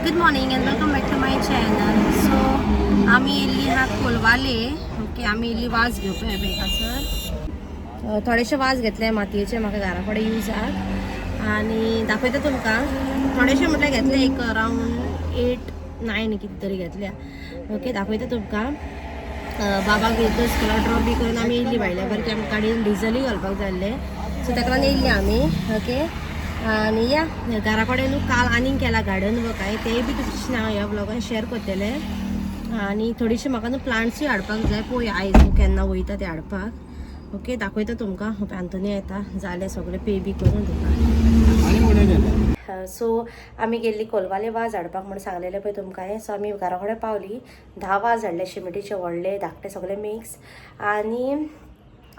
Good morning and welcome back to my channel. So आमी येयल्ली आहा कोलवाले. ओके, आमी येयल्ली वाज घेवपाक हांगासर. थोडेशे वाज घेतले मातयेचे म्हाका घरा कडेन युजाक आनी दाखयता तुमकां. थोडेशे म्हटल्यार घेतले एक अरावंड 8 9 कितें तरी घेतल्या. ओके, दाखयता तुमकां. बाबाक एकदां स्कुलाक ड्रॉप बी करून आमी येयल्ली भायल्या बरं की आमकां गाडयेन डिजलूय घालपाक जाय आसलें, सो ताका लागून येयल्ली आमी. ओके, आनी या घरा कडेन न्हू काल आनीक केला गार्डन वर्क हांवें, तेय बी तुमचे हांव ह्या व्लॉगान शेअर करतलें. आनी थोडीशी म्हाका न्हू प्लांट्सूय हाडपाक जाय, पळोवया आयज न्हू केन्ना वयता ते हाडपाक. ओके, दाखयता तुमकां. आंतोनी येता जालें सगळें पे बी करून तुमकां. सो आमी गेल्ली कोलवाले वाज हाडपाक म्हूण सांगलेलें पळय तुमकां. सो आमी घरा कडेन पावली, 10 वाज हाडले शिमिटीचे, व्हडले धाकटे सगळे मिक्स. आनी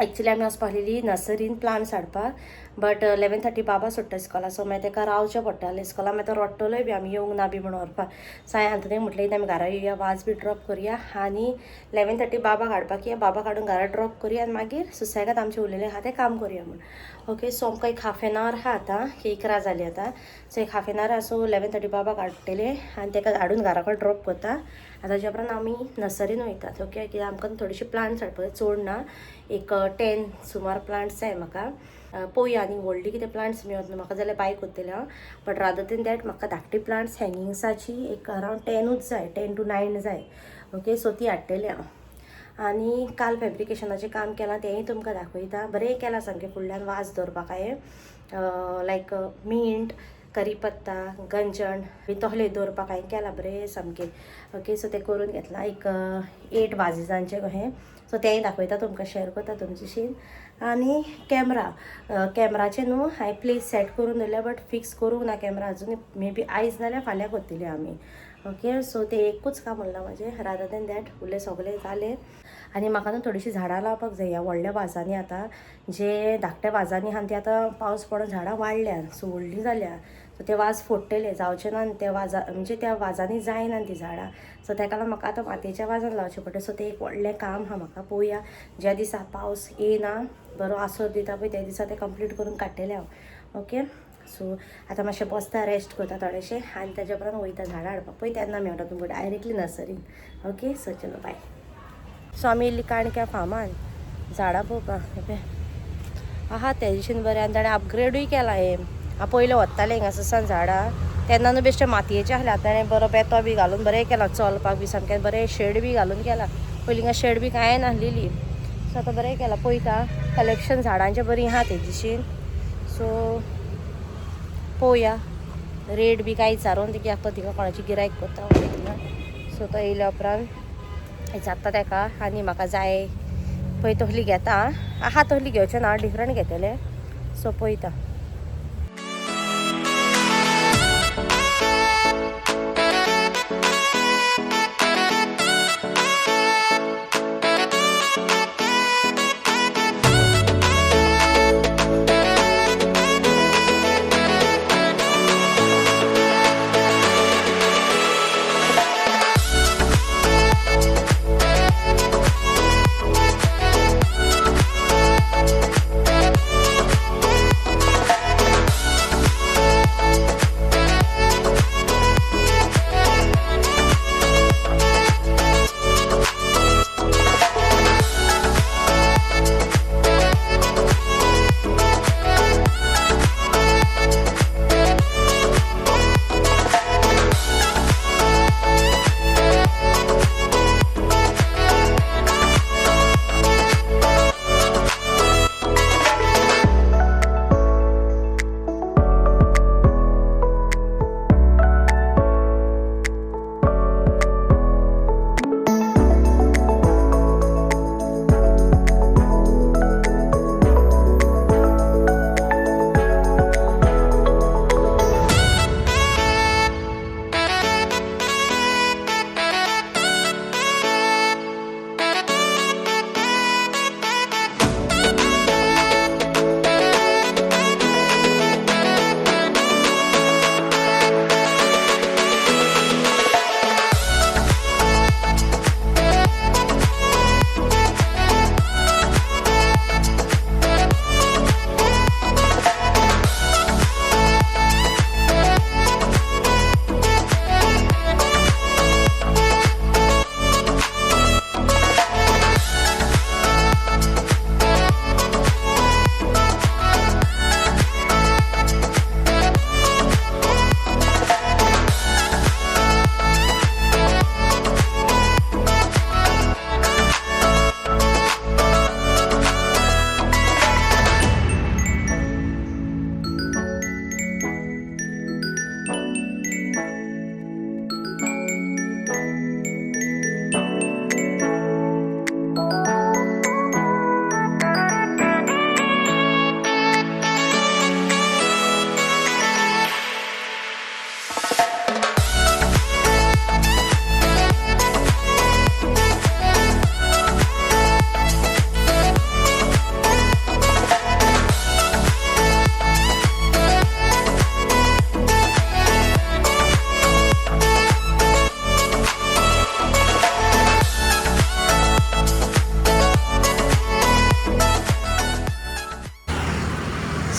एक्चुली आमी वचपा आसलेली नर्सरीन प्लांट्स हाडपाक, बट 11:30 बाबा सुट्टा इस्कॉला, सो मागीर ताका रावचें पडटालें इस्कॉला. मागीर तो रडटलोय बी आमी येवंक ना बी म्हणून व्हरपाक. सो हांवें आंतोनीक म्हटलें आमी घरा येवया, वाज बी ड्रॉप करुया आनी 11:30 बाबाक हाडपाक या, बाबाक हाडून घरा ड्रॉप करुया आनी मागीर सुसेगाद आमचें उरलेलें आहा तें काम करुया म्हूण. ओके, सो आमकां एक हाफ एन our आहा आतां, 11 जालीं आतां. सो एक हाफ एन our आहा, सो 11:30 बाबाक हाडटलें आनी ताका हाडून घरा कडेन ड्रॉप करता. आतां ताच्या उपरांत आमी नर्सरीन वयतात. ओके, कित्याक आमकां थोडेशे प्लांट्स हाडपाक, चड ना, एक 10 सुमार प्लांट्स जाय म्हाका. पळोवया आनी व्हडली कितें प्लांट्स मेळत न्हू म्हाका जाल्यार बाय करतलें हांव, बट रादर देन that म्हाका धाकटी प्लांट्स हँगिंग्साची एक अरावंड 10ूच जाय, 10 टू 9 जाय. ओके, सो ती हाडटलें हांव. आनी काल फेब्रिकेशनाचें काम केलां तेंय तुमकां दाखयता. बरें केलां सामकें, फुडल्यान वाज दवरपाक हांवें लायक मिंट, करी पत्ता, गंजण बी तसलें दवरपाक हांवें केलां बरें सामकें. ओके, सो तें करून घेतलां एक 8 वाजीजांचें कशें, सो तेंय दाखयता तुमकां, शेअर करता तुमच्याशीन. आनी कॅमरा, कॅमराचें न्हू हांवें प्लेस सेट करून दवरल्या, बट फिक्स करूंक ना कॅमरा अजून, मे बी आयज नाल्यार फाल्यां करतली आमी. ओके, सो तें एकूच काम उरलां म्हाजें, रादर देन that उरलें सगळें जालें. आनी म्हाका न्हू थोडीशीं झाडां लावपाक जाय ह्या व्हडल्या वाजांनी. आतां जे धाकट्या वाजांनी आहा ती आतां पावस पडून झाडां वाडल्या, सो व्हडलीं जाल्या, सो ते वाज फोडटले, जावचे ना ते वाजा, म्हणजे त्या वाजांनी जायना ती झाडां. सो ताका लागून म्हाका आतां मातयेच्या वाजान लावचें पडटा. सो तें एक व्हडलें काम आहा म्हाका. पळोवया ज्या दिसा पावस येना बरो आसर दिता पळय त्या दिसा तें कंप्लीट करून काडटलें हांव. ओके, सो आतां मातशें बसता, रेस्ट करता थोडेशें आनी ताच्या उपरांत वयता झाडां हाडपाक. पळय तेन्ना मेळटा तुमकां डायरेक्टली नर्सरीन. ओके, सो चलो बाय. सो आमी येयल्ली काणक्या फार्मान झाडां पळोवपाक. पळय आहा ते दिशेन बरें, आनी ताणें अपग्रेडूय केलां हें. हांव पयलें वतालें हिंगासर झाडां तेन्ना न्हू बेश्टे मातयेचें आसलें, आतां ताणें बरो बेतो बी घालून बरें केलां, चलपाक बी सामकें बरें शेड बी घालून केलां. पयलीं हिंगा शेड बी कांय नासलेली, सो आतां बरें केलां. पळयता कलेक्शन झाडांचें बरीं आहा ते दिशेन. सो पळोवया रेट बी कांय विचारून ती कित्याक तो थिंगा कोणाची गिरायक करता ना. सो तो येयल्या उपरांत विचारता ताका आनी म्हाका जाय पळय तसली घेता आहा, तसली घेवचें ना, डिफरंट घेतलें. सो पळयता.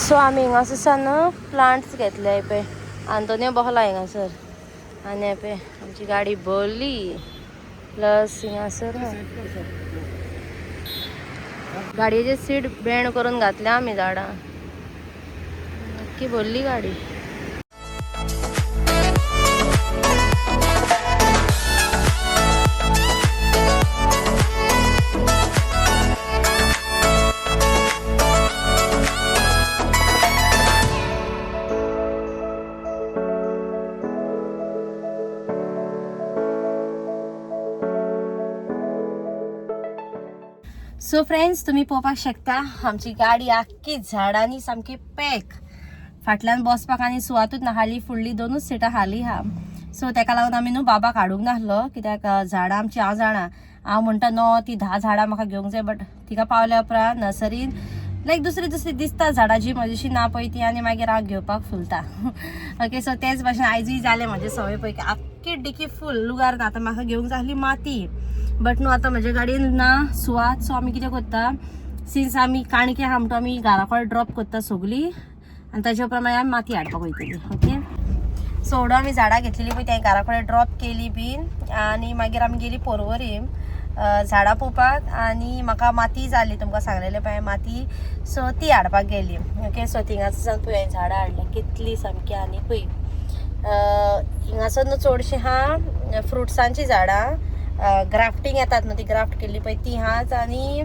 सो आमी हिंगासर न्हू प्लांट्स घेतले पळय. आंतोनियो बसला हिंगासर आनी पळय आमची गाडी भरली. प्लस हिंगासर गाडयेचे सीट बेंड करून घातल्या आमी झाडां. नक्की भरली गाडी. सो फ्रेंड्स, तुम्ही पळोवपाक शकता आमची गाडी आख्खी झाडांनी सामकी पॅक. फाटल्यान बसपाक आनी सुवातूच ना, हाली फुडली दोनूच सिटां हाली आहा. सो तेका लागून आमी न्हू बाबाक हाडूंक नासलो, कित्याक झाडां आमची हांव जाणा हांव म्हणटा न्हू ती 10 झाडां म्हाका घेवंक जाय, बट तिका पावल्या उपरांत नर्सरीन लायक दुसरी दुसरी दिसता झाडां जी म्हजीशी ना पळय ती, आनी मागीर हांव घेवपाक फुलता. ओके, सो तेच भाशेन आयजूय जालें म्हजें सवय पळय की आख्खी डिकी फूल लुगार ना. आतां म्हाका घेवंक जाय आसली माती, बट न्हू आतां म्हज्या गाडयेन ना सुवात. सो आमी कितें करता, सिन्स आमी काणके आहा म्हणटो आमी घरा कडेन ड्रॉप करता सगळी आनी ताच्या उपरांत मागीर आमी माती हाडपाक वयतली. ओके, सो व्हडो आमी झाडां घेतलेली पळय तें घरा कडेन ड्रॉप केली बीन, आनी मागीर आमी गेली पोरवरीम झाडां पळोवपाक. आनी म्हाका माती जाली तुमकां सांगलेलें पळय माती, सो ती हाडपाक गेली. ओके, सो थिंगासर पळय हांवें झाडां हाडली कितली सामकी. आनी पळय हिंगासर न्हू चडशीं आहा फ्रुट्सांची झाडां, ग्राफ्टींग येतात न्हू ती ग्राफ्ट केल्ली पळय ती आहाच. आनी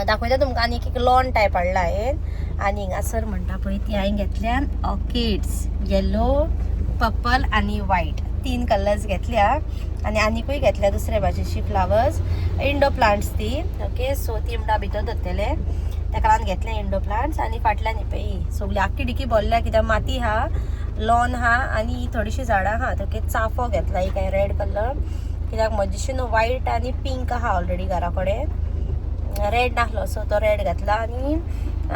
दाखयता तुमकां आनी एक लॉन टायप हाडला हांवें. आनी हिंगासर म्हणटा पळय ती हांवें घेतल्यान ऑर्किड्स, येलो, पर्पल आनी व्हायट, 3 कलर्स घेतल्या. आनी आनीकूय घेतल्या दुसरे भाशेची फ्लावर्स, इंडो प्लांट्स ती. ओके, सो ती म्हणटा भितर दवरतले, ताका लागून घेतले इंडो प्लांट्स. आनी फाटल्यान पळय सगळी आख्खी डिकी भरल्या, कित्याक माती आहा, लॉन आहा आनी थोडीशीं झाडां आहात. ओके, चाफो घेतला एक हांवें रेड कलर, कित्याक म्हजेशी न्हू व्हायट आनी पिंक आहा ऑलरेडी घरा कडेन, रेड नासलो सो तो रेड घातला. आनी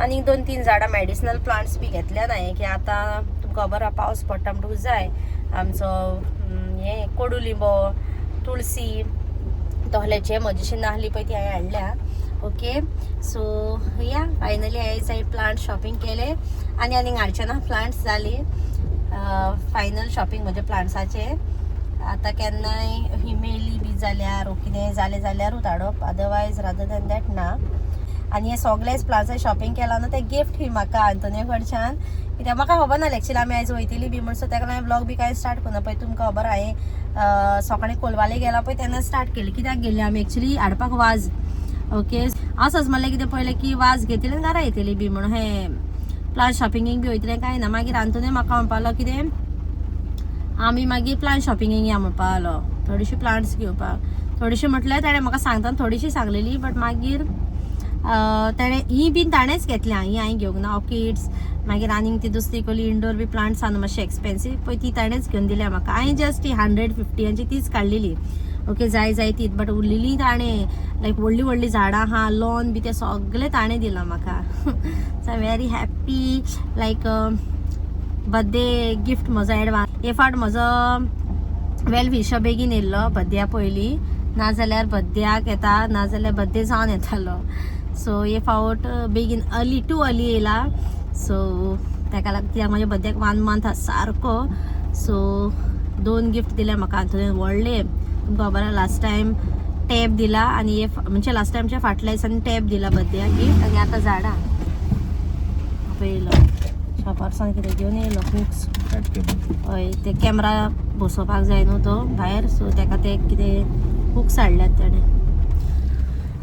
आनी 2-3 झाडां मेडिसिनल प्लांट्स बी घेतल्या हांवें, की आतां तुमकां खबर आहा पावस पडटा म्हणटकूच जाय आमचो हें कोडू लिंबो, तुळसी, तसले जे म्हजेशी नासली पळय ती हांवें हाडल्या. ओके, सो या फायनली आयज हांवें प्लांट शॉपिंग केलें आनी आनीक हाडचे ना प्लांट्स जाली फायनल शॉपिंग म्हज्या प्लांट्साचें. आतां केन्नाय ही मेली बी जाल्यार कितें जालें जाल्यारूच हाडप, अदरवायज रादर दॅन that ना. आनी हे सगळेच प्लांट्सां शॉपिंग केलां न्हू तें गिफ्ट ही म्हाका आंतोनियो कडच्यान, कित्याक म्हाका खबर नासलें एक्चुअली आमी आयज वयतली बी म्हण. सो ताका हांवें ब्लॉग बी कांय स्टार्ट करूं ना. पळय तुमकां खबर हांवें सकाळीं कोलवाले गेला पळय तेन्ना स्टार्ट केली, कित्याक गेल्ली आमी एक्चुअली हाडपाक वाज. ओके, हांव सज म्हणलें कितें पळयलें की वाज घेतली आनी घरा येतली बी म्हणून, हें प्लांट शॉपिंगेक बी वयतलें कांय ना. मागीर आंतोनियो म्हाका म्हणपाक लागलो कितें आमी मागीर प्लांट शॉपिंगेक या म्हणपाक लागलो, थोडीशी प्लांट्स घेवपाक. थोडीशी म्हटल्यार ताणें म्हाका सांगतना थोडीशी सांगलेली, बट मागीर ताणें ही बीन ताणेंच घेतल्या, ही हांवें घेवंक ना ऑर्किड्स. मागीर आनीक ती दुसरी कसली इंडोर बी प्लांट्स आहा न्हू मातशे एक्सपेन्सीव पळय ती ताणेंच घेवन दिल्या म्हाका. हांवें जस्ट ती 150 तीच काडलेली. ओके, जाय जाय तीच, बट उरलेली ताणें लायक व्हडली व्हडली झाडां आहा, लॉन बी तें सगळें ताणें दिलां म्हाका. So I am very happy, like birthday gift म्हजो एडवान्स. हे फावट म्हजो वेल विश बेगीन येयल्लो बर्थडेया पयलीं, नाजाल्यार बर्थडेयाक येता, नाजाल्यार बर्थडे जावन येतालो. सो हे फावट बेगीन अर्ली टू अर्ली येयला. सो ताका लागून कित्याक म्हज्या बर्थडेक 1 मंथ आसा सारको. सो 2 गिफ्ट दिले म्हाका आंतोनियोन व्हडले. तुमकां खबर आहा लास्ट टायम टॅब दिला आनी हे म्हणजे लास्ट टायमच्या फाटल्या दिसांनी टॅब दिला बर्थडेयाक गिफ्ट. आनी आतां झाडां पळय येयलो शॉपार सावन कितें घेवन येयलो हुक्स. हय, ते कॅमरा बसोवपाक जाय न्हू तो भायर, सो ताका ते कितें हुक्स हाडल्यात ताणें.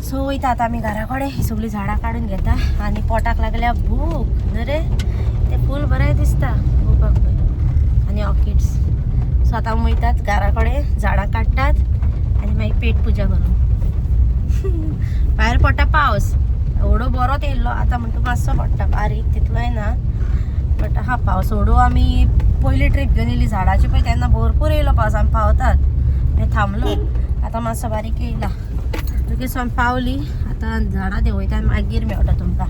सो वयता आतां आमी घरा कडेन, ही सगळीं झाडां काडून घेता. आनी पोटाक लागल्या भूक न्हू रे, तें फूल बरें दिसता पळोवपाक पळय आनी ऑर्किड्स. सो आतां आमी वयतात घरा कडेन, झाडां काडटात आनी मागीर पेट पुजा करूं. भायर पडटा पावस, एवढो बरोच येयल्लो, आतां म्हणटा मातसो पडटा बारीक, तितलोय ना, बट हा पावस. एवढो आमी पयली ट्रीप घेवन येयली झाडाची पळय तेन्ना भरपूर येयलो पावस, आमी पावतात मागीर थांबलो, आतां मातसो बारीक येयला. ओके, सो आमी पावली, आतां झाडां देंवयता आनी मागीर मेळटा तुमकां.